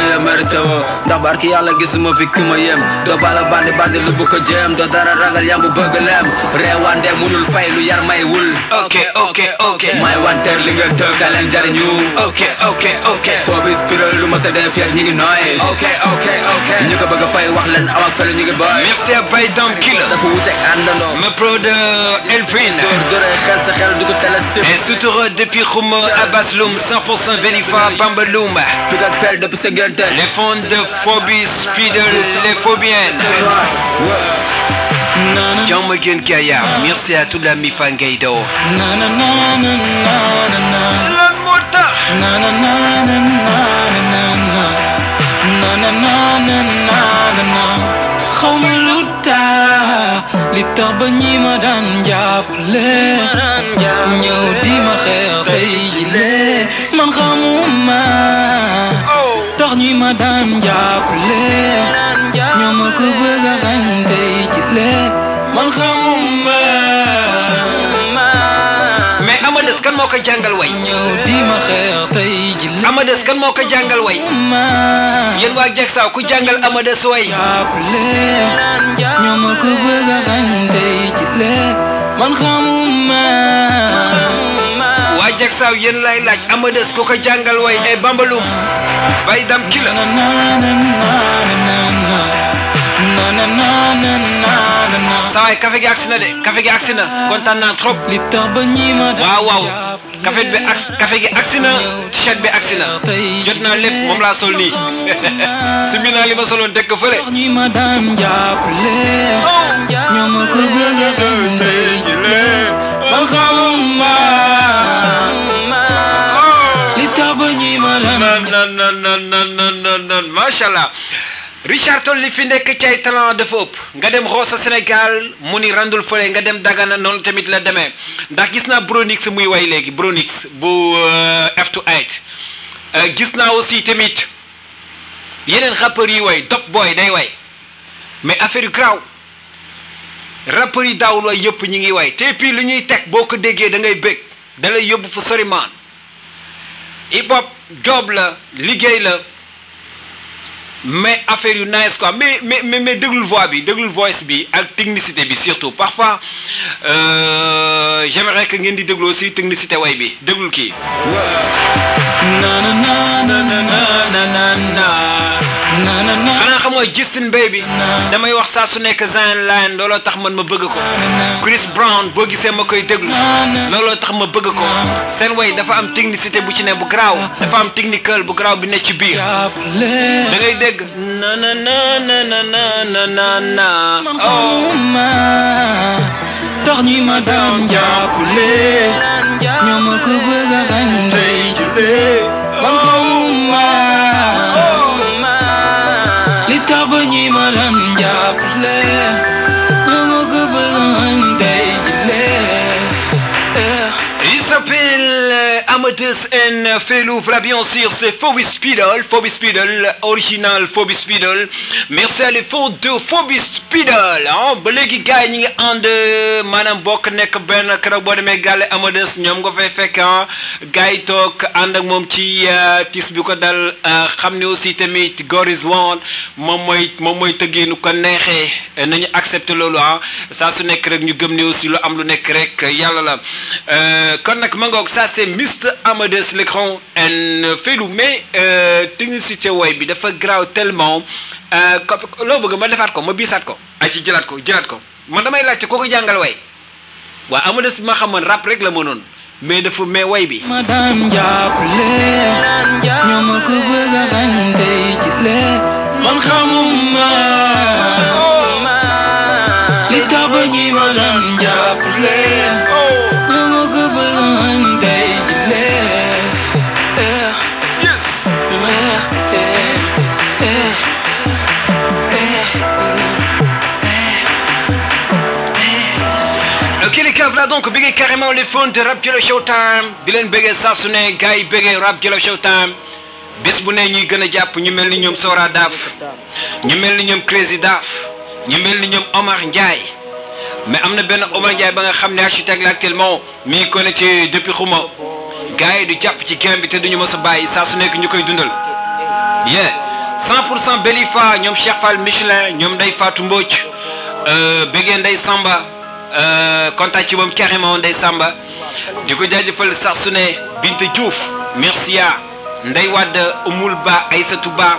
ya mérité woo ndax barki yàlla gisuma fi ki ma yem doo bala bandi bandi lu bu ko jéem doo dara ragal yambu bëgg leem reewande munul fay lu yar may wul may wanteer li nga tëkk leen jariñu foo bi spiral lu ma sa def yet ñi ngi nooy ñu ko bëgg a fay wax leen awak fele ñu ngi boy merci à Baye Dame Killa dafa wutek àndandoo ma pro de Elvin dore xel sa xel du ko tele et sutura depuis Khouma Abbas Loum 100% Benifa Bamba Loum pig ak pel depuis sa gerte les fonds de Phobie Speedle les phobiennes John McGinn Kaya merci à toute la Mifangaido lan moo tax xawma lu tax li tax ba ñi ma daan jàppale ñëw di ma xeex tey jile man xamuma tax ñi ma daan jàppale ñoo ma ko bëgg a xañ tey jile man xamuma mais Amades kan moo ko jàngal way ñëw di ma xeex tey jile Amades kan moo ko jàngal way yéen waa Jaksaaw ku jàngal Amades way ñoo ma ko bëgg a xañ tey jile man xamuma waa Jaksaaw yéen lay laaj Amades ku ko jàngal way ay Bamba Loum Baye Dame Killa sawaay café gi agsi na de café gi agsi na kontaan naa trop waaw café gi agsi na t-shirt bi agsi na jot naa lépp moom laa sol nii simi naa li ma soloon teg ko fële non macha allah Richard Toll li fi nekk ci ay talent dafa ëpp nga dem Rosso Sénégal mu ni randul fële nga dem Dagana noonu tamit la demee ndax gis naa Bronix muy way léegi Bronix bu F28 gis naa aussi tamit yeneen rappeurs yi way Top Boy day way mais affaire yu graw rappeurs yi daawul way yëpp ñi ngi way te puis lu ñuy teg boo ko déggee da ngay bëgg da lay yóbbu fu sori maan hip hop job la liggéey la mais affaire yu nice quoi mais déglul voix bi déglul voice bi ak technicité bi surtout parfois j'aimerais que ngeen di déglu aussi technicité way bi déglul kii xanaa xam nga Justin Baby damay wax saa su nekk Zion Line looloo tax man ma bëgg ko Chris Brown boo gisee ma koy déglu looloo tax ma bëgg ko seen way dafa am technicité bu ci ne bu garaaw dafa am technical bu garaaw bi ne ci biir da ngay dégg na na na na na na na na oh tax ñi ma daan jàppale ñoo ma ko bëgg a xañ tey jile man xamuma li tax ba ñi ma daan jàppale ñoo ma ko bëgg a xañ tey jile il s'appelle Amadeus N Felou, voilà bien sûr, c'est Phobie Speedle, original Phobie Speedle. Merci à les fonds de Phobie Speedle. Ba léegi gars yi ñi ngi ànd maanaam bokk nekk benn keroog boo demee gàlle Amadeus ñoom nga fay fekk gars yi toog ànd ak moom ci tis bi ko dal xam ne aussi tamit God is one moom mooy tëggee nu ko neexee nañu accepté loolu saa su nekk rek ñu gëm ne aussi lu am lu nekk rek yàlla la kon nag ma ngoog ça c'est Mr Amadeus l'écran en Felou mais technicité way bi dafa graaw tellement loo bëgg ma defaat ko ma biisaat ko ay ci jëlaat ko man damay laajte koo ko jàngal way waa Amadeus bi ma xamoon rap rek la mënoon mais dafa mais way bi ma daan jàppale ñoo ma ko bëgg a xañ tey jile man xamuma li tax ba ñi ma daan jàppale ñoo ma ko bëgg a xañ tey jile ok les gars voilà donc bëggee carrément les fans de Rap Jolof Showtime di leen bëggee saa su ne gars yi bëggee Rap Jolof Showtime bés bu ne ñuy gën a jàpp ñu mel ni ñoom Sora Daf ñu mel ni ñoom Crazy Daf ñu mel ni ñoom Omar Ndiaye mais am na benn Omar Ndiaye ba nga xam ne architecte la actuellement mi ngi connecté depuis Khouma gars yi du jàpp ci game bi te duñu mës a bàyyi saa su nekk ñu koy dundal yeah 100% Belifa ñoom Cheikh Fall Michelin ñoom Ndeye Fatou Mbodj bëggee Ndeye Samba kontaan ci moom carrément Ndeye Samba di ko jaajëfal sax su ne Binte Diouf merci à Ndeye Wade Umul Ba Aïssatou Ba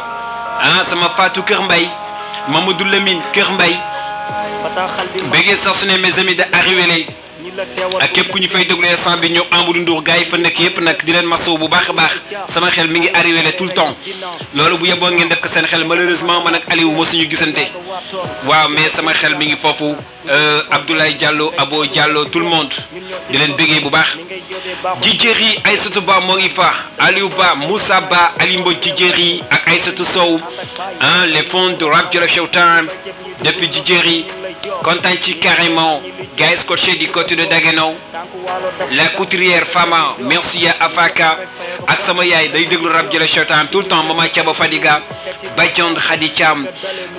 sama Fatou Kër Mbay Mamadou Lamine Kër Mbay bëggee sax su ne mes amis de Arrivélé ak képp ku ñu fay déglu instant bi ñëw Amadou Ndour gars yi fa nekk yëpp nag di leen masawu bu baax a baax sama xel mi ngi arrivé tout le temps loolu bu yeboo ngeen def ko seen xel malheureusement man ak Aliou moo suñu gisante waaw mais sama xel mi ngi foofu Abdoulaye Diallo Abo Diallo tout le monde di leen bëggee bu baax Djidjeri Aïssatou Ba moo ngi fa Aliou Ba Moussa Ba Alimbo Djidjeri ak Aïssatou Sow les fonds de Rap Jolof Showtime depuis Djidjeri kontaan ci carrément gars scotché du côté de Dagano la couturière Fama merci à Afaka ak sama yaay day déglu Rap Jolof Showtime tout le temps Mama Thiaba Fadiga Badiane Khady Thiam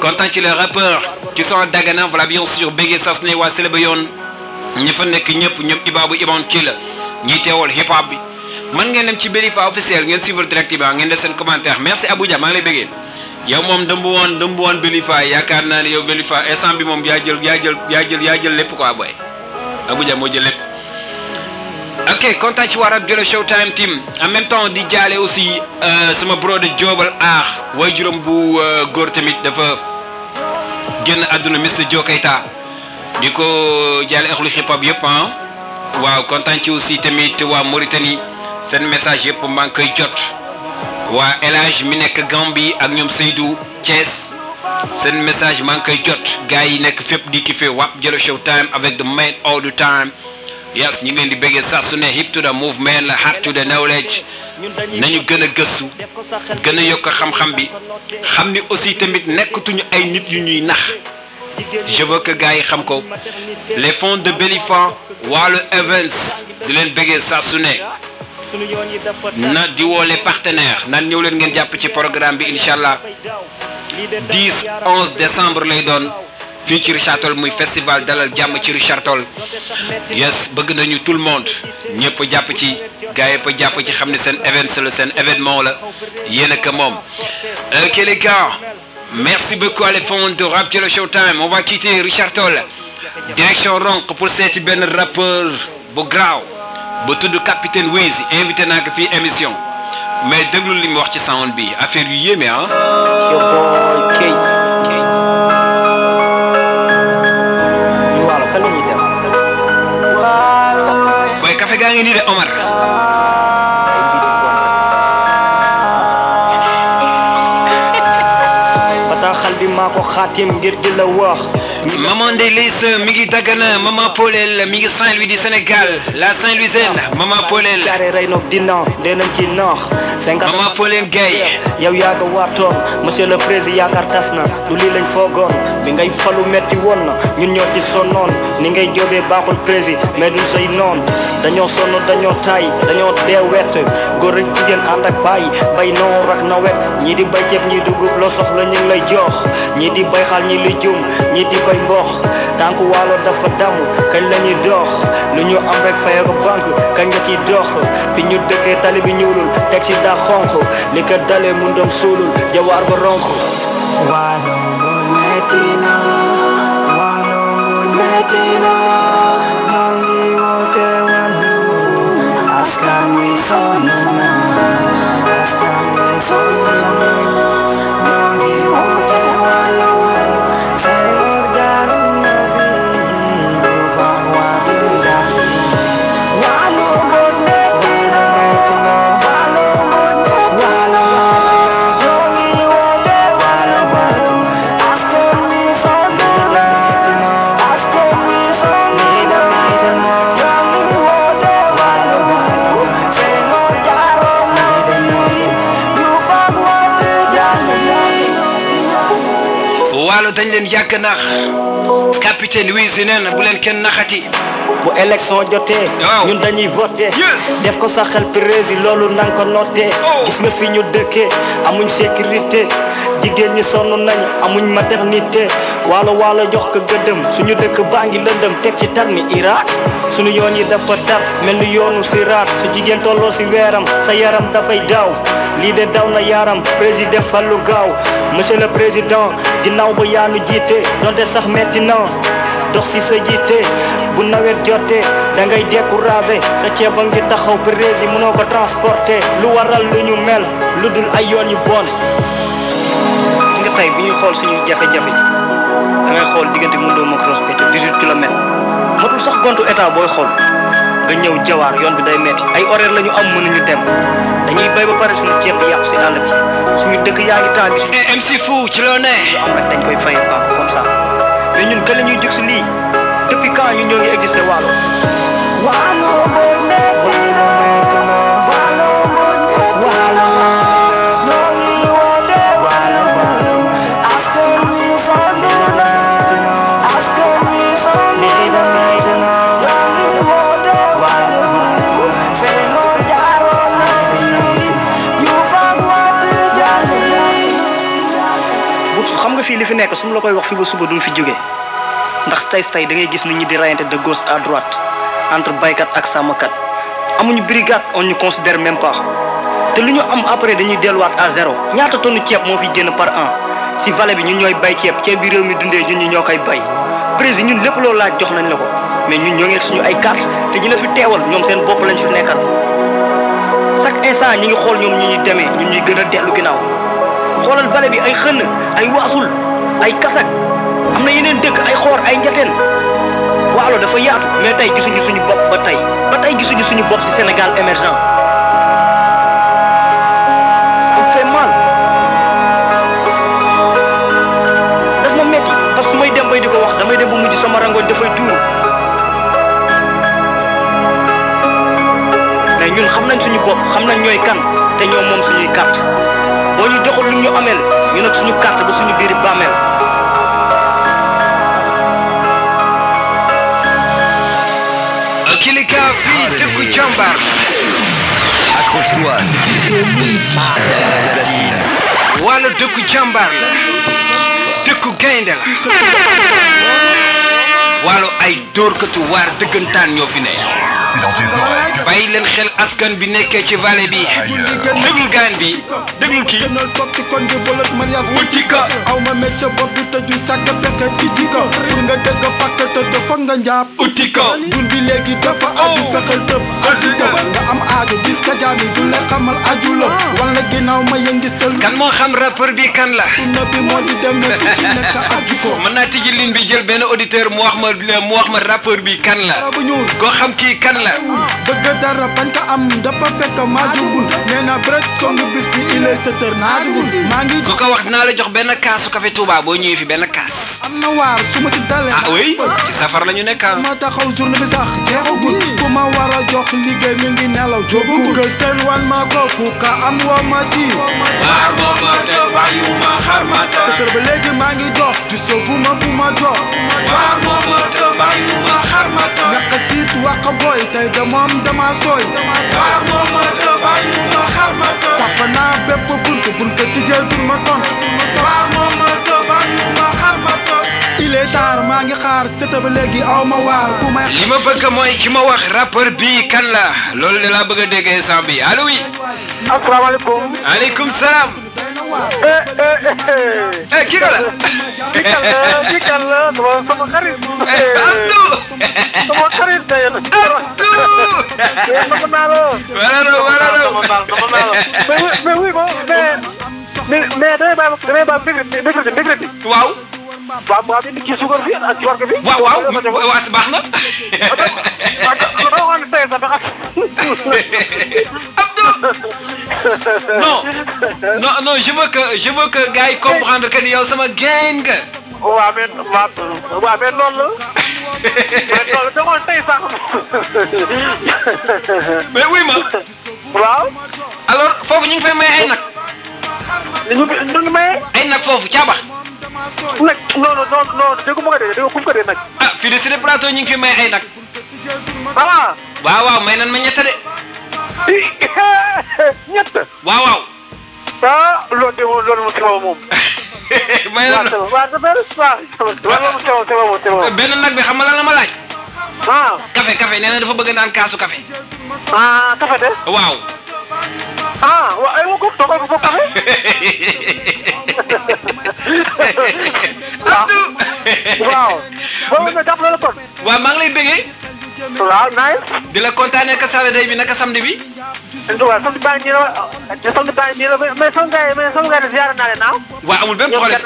kontaan ci les rappeurs qui sont à Dagana voilà bien sûr béggee sas ne waa Sélé ba yoon ñi fa nekk ñëpp ñoom Ibabou Iban Killa ñiy teewal hip hop bi mën ngeen dem ci Belifa officiel ngeen suivre direct bi ngeen def seen commentaire merci Abuja maa ngi lay béggee yow moom dëmb woon Belifa yaakaar naa ne yow Belifa instant bi moom yaa jël lépp quoi boy Abuja moo jël lépp ok kontaan ci waa Rap Jolof Showtime team en même temps di jaale aussi sama brother Diobal way juróom bu góor tamit dafa génn àdduna Mr Dio Keita di ko jaale axlu hip hop yëpp waaw kontaan ci aussi tamit waa Mauritanie seen message yëpp maa ngi koy jot waa El Hadj mi nekk Gambie ak ñoom Seydou Thiès seen message maa ngi koy jot gars yi nekk fépp di kiffé Rap Jolof Showtime avec the man all the time yes ñu ngi leen di bëggee saa su ne hip to the movement la heart to the knowledge nañu gën a gëstu gën a yokk xam-xam bi xam ni aussi tamit nekkatuñu ay nit yu ñuy nax je veux que gars yi xam ko les fonds de Belifa Waalo Events di leen bëggee saa su ne na di woo les partenaires naan ñëw leen ngeen jàpp ci programme bi incha allah 10-11 décembre lay doon fii ci Richard Toll muy festival dalal jàmm ci Richard Toll yes bëgg nañu tout le monde ñëpp jàpp ci gars yëpp jàpp ci xam ne seen événement la yéen a ko moom. Ok les gars merci beaucoup à les fonds de Rap Jolof Showtime on va quitter Richard Toll direction Ronk pour seeti benn rappeur bu graaw bu tudd Capitaine Wiz invité naa ko fii émission mais déglu li mu wax ci sound bi affaire yu yéeme boy café gaa ngi nii de Omar bataaxal bi maa ko xaatim ngir di la wax maman Ndeye Lissa mi ngi Dagana maman Polel mi ngi Saint-Louis du Sénégal la Saint-Louisienne maman Polel jaare rey noog dina deenañ ci naax maman Polel Gaye yow yaaga waatoon monsieur le président yaakaar tas na du lii lañ foogoon bi ngay falu metti woon na ñun ñoo ci sonnoon ni ngay jóobee baaxul président mais duñ say noon dañoo sonn dañoo tay dañoo dee wet góor ak jigéen ànd ak bàyyi bay noor ak nawet ñii di bay ceeb ñii dugub loo soxla ñu ngi lay jox ñii di bay xal ñii lu jum ñii di bay mbox tànk waalo dafa damm kañ la ñuy dox lu ñu am rek fayee ko banque kañ nga ciy dox bi ñu dëkkee tali bi ñuulul teg ci daa xonq li ko dalee mu ndoom suulul jawaar ba ronk waalo nguñ metti na waalo nguñ metti na ñoo ngi woote wàllu askan wi sonn na askan wi sonn na ñoo ngi woote wàllu dañ leen yàgg nax Capitaine Wiz nee na bu leen kenn naxati bu élection jotee ñun dañuy voté def ko sa xel président loolu nang ko noté gis nga fi ñu dëkkee amuñ sécurité jigéen ñi sonn nañ amuñ maternité waalo jox ko gëddëm suñu dëkk baa ngi lëndëm teg ci tar ni Irak suñu yoon yi dafa tar mel ni yoonu siraat su jigéen tolloo si weeram sa yaram dafay daaw lii de daw na yaram président Fallou gaaw monsieur le président ginnaaw ba yaanu jiite donte sax metti na dox si sa jiite bu nawet jotee da ngay découragé sa ceeba ngi taxaw président mënoo ko transporter lu waral lu ñu mel lu dul ay yoon yu bon nga tey bi ñuy xool suñu jafe-jafe da ngay xool diggante Moundou ak Ross Béthio 18 kilomètres matul sax gontu état booy xool nga ñëw jawaar yoon bi day metti ay horaire la ñu am mënuñu dem dañuy bay ba pare suñu ceeb bi yàqu si àll bi suñu dëkk yaa ngi temps bi MC Fou ci loo ne lu am rek dañ koy fay baax comme ça mais ñun kañ la ñuy jóg si lii depuis quand ñun ñoo ngi existé waalo fii li fi nekk su ma la koy wax fi ba suba duñ fi jóge ndax tey da ngay gis nit ñi di rayante de gauche à droite entre baykat ak sàmmkat amuñu brigade on ñu considère même pas te lu ñu am après dañuy delluwaat à zéro ñaata tonne ceeb moo fi génn par an si vallée bi ñun ñooy bay ceeb bi réew mi dundee ñun ñoo koy bay président ñun lépp loolu laaj jox nañ la ko mais ñun ñoo ngi suñu ay carte te ñu la fi teewal ñoom seen bopp lañ fi nekkal chaque instant ñi ngi xool ñoom ñu ñuy demee ñun ñuy gën a dellu ginnaaw xoolal vallée bi ay xënn ay waasul ay kasak am na yeneen dëkk ay xoor ay njateen waalo dafa yaatu mais tey gisuñu suñu bopp ba tey gisuñu suñu bopp ci Sénégal émergent ça me fait mal daf ma metti parce que su may dem bay di ko wax damay dem ba mujj sama rangoñ dafay tuuru mais ñun xam nañ suñu bopp xam nañ ñooy kan te ñoom moom suñuy carte boo ñu joxul lu ñu ameel ñu nag suñu carte ba suñu biiri bàmmeel Kilika fii dëkku jàmbaar accroche-toi wala dëkku jàmbaar la dëkku gaynde la wala ay dóorkatu waar dëggantaan ñoo fi ne bàyyi leen xel askan bi nekkee ci vallée bi déglul gaan bi déglul kii wuti ka aw ma métier bopp bi tëju sàkk pexe di ji ko pour nga dëgg fàkk te foog nga njàpp uti ka dun bi léegi dafa aju fexeel tëb aju ko nga am aju bis ka jaami du la xamal aju la wala ginnaaw ma yëngistal kan moo xam rappeur bi kan la na bi moo di dem na ci nekk aju ko mën naa tijji ligne bi jël benn auditeur mu wax ma rappeur bi kan la bu ñuul koo xam kii kan la bëgg dara bañ ko am dafa fekk maa jugul nee na brek song bis bi il est 7 heures naa jugul maa ngi ku ko wax dinaa la jox benn kaasu café Touba boo ñëwee fi benn kaas am na waar su ma si dalee ah oui ci safar la ñu nekk ma taxaw journée bi sax jeexagul ku ma war a jox liggéey mi ngi nelaw jógugul seen wan ma ko ku ka am woo ma ji waar moo ma te bàyyu ma xar ma te sa kër ba léegi maa ngi dox di so bu ma jox waar moo ma te bàyyu ma xar ma te naka siit wax boy tey de moom dama sooy waar moo ma te bàyyu ma xar ma te tàpp naa bépp bunt tijjee dul ma tontu waar moo ma te bàyyu ma xar ma te il est tard maa ngi xaar seta ba léegi aw ma waar ku may li ma bëgg mooy ki ma wax rappeur bi kan la loolu de laa bëgg a dégg instant bi allo oui asalaamaaleykum. aleykum salaam kii ka la kii kan la sama xarit. Abdou sama xarit day na. Abdou nama naa la. wala nama naa la mais oui mais damay bàyyi dégré waaw waaw indi kii suukar bi ak jorge bi. waaw baax na non je veux que gars yi comprendre que ni yow sama gang nga. waaw mais loolu la. mais loolu demoon tey sax. mais oui ma. waaw. alors foofu ñu ngi fay may ay nag. ñu ngi maye. ay nag foofu caabax. nag non déggu ma ko dee déggu fu mu ko dee nag. ah fii de Sud Plateau ñu ngi fi may ay nag. ah. waaw may nan ma ñett de. ñett. waaw. ah loolu mu sama moom. may nan benn nag bi xam nga lan la ma laaj. café nee na dafa bëgg naan kaasu café. café de. waaw. waaw ko toogal ko café. waaw. boobu nga jàppale la kon. waaw maa ngi lay bëggee. waaw nice. di la kontaanee ka Saturday bi naka samedi bi. waaw samedi baa ngi nii la mais sama gars yi ziar naa leen ah. waaw amul benn problème.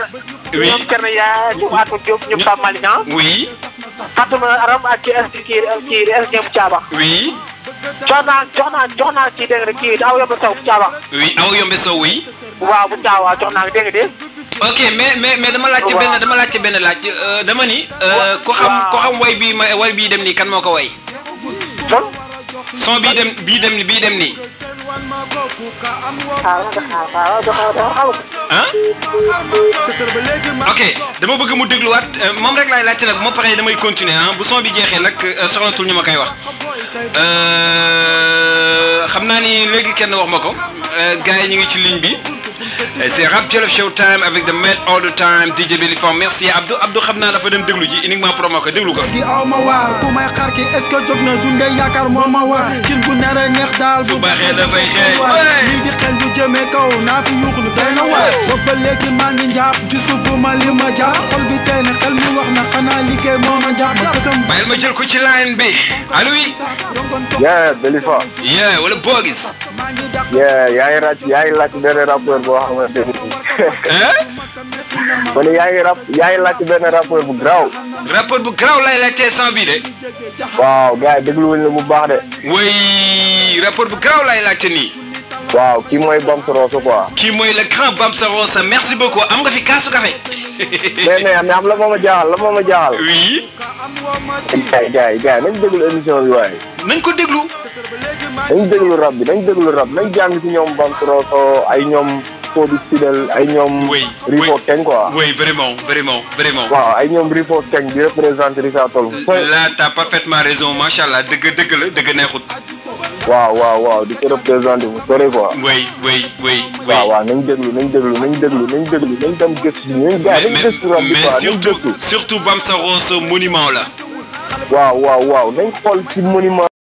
oui ñoom Thierno Yaay ñoom Atou Diop ñoom Pape Malick ah. oui. Fatou Aram ak kii SDM Thiaba. oui. jox naa kii dégg nga kii aw yombe sow bu Thiaba. oui aw yombe sow oui. waaw bu Thiaba jox naa dégg nga de. ok mais dama laajte benn laaj dama ni. ko xam way bii dem nii kan moo ko way. son bii dem nii. ok dama bëgg mu dégluwaat moom rek laay laajte nag bu ma paree damay continuer bu son bi jeexee nag soxlatul ñu ma koy wax xam naa ni léegi kenn wax ma ko gars yi ñu ngi ci ligne bi c'est Rap Jolof Showtime avec the man all the time DJ Billy Fong merci Abdou xam naa dafa dem déglu ji uniquement pour ma ko déglu ko. gi aw ma waar ku may xaar ki est-ce que jóg na dundee yaakaar moo ma waar kin bu nar a neex daal su baaxee dafay xeeñ lii di xel du jëmee kaw naa fi yuuxlu doy na waar boobu ba léegi maa ngi njàpp gisuguma li ma jàpp xol bi tey na xel mi wax na xanaa liggéey moo ma jàpp ba kësam bàyyil ma jël ko ci line bi allo oui. yeah Billy Fong. yeah wala Boogis. yeah yaa ngi laaj benn rappeur boo xamante ni. ma ne yaa ngi laaj benn rappeur bu garaaw. rappeur bu garaaw lay laajtee sang bi de. waaw gars yi dégluwuñ la bu baax de. oui rappeur bu garaaw lay laajte nii. waaw kii mooy Bamsa Rosa quoi. kii mooy le grand Bamsa Rosa merci beaucoup am nga fi kaasu café. mais am la moo ma jaaxal. oui. gars yi nañ déglu émission bi waaye. nañ ko déglu. nañ déglu rap bi nañ jàng ci ñoom Bamsa Rosa ay ñoom Fobis Fidèle ay ñoom. Rifo Keng quoi. oui vraiment. waaw ay ñoom Rifo Keng di représenté Richard Toll. là t'as parfaitement raison macha allah dëgg neexut. waaw di ko représenté bu sore quoi. oui. waaw nañ déglu nañ dem gëstu nañ gëstu rap bi quoi nañ gëstu. surtout Bamsa Rosa monument la. waaw nañ xool ci monument.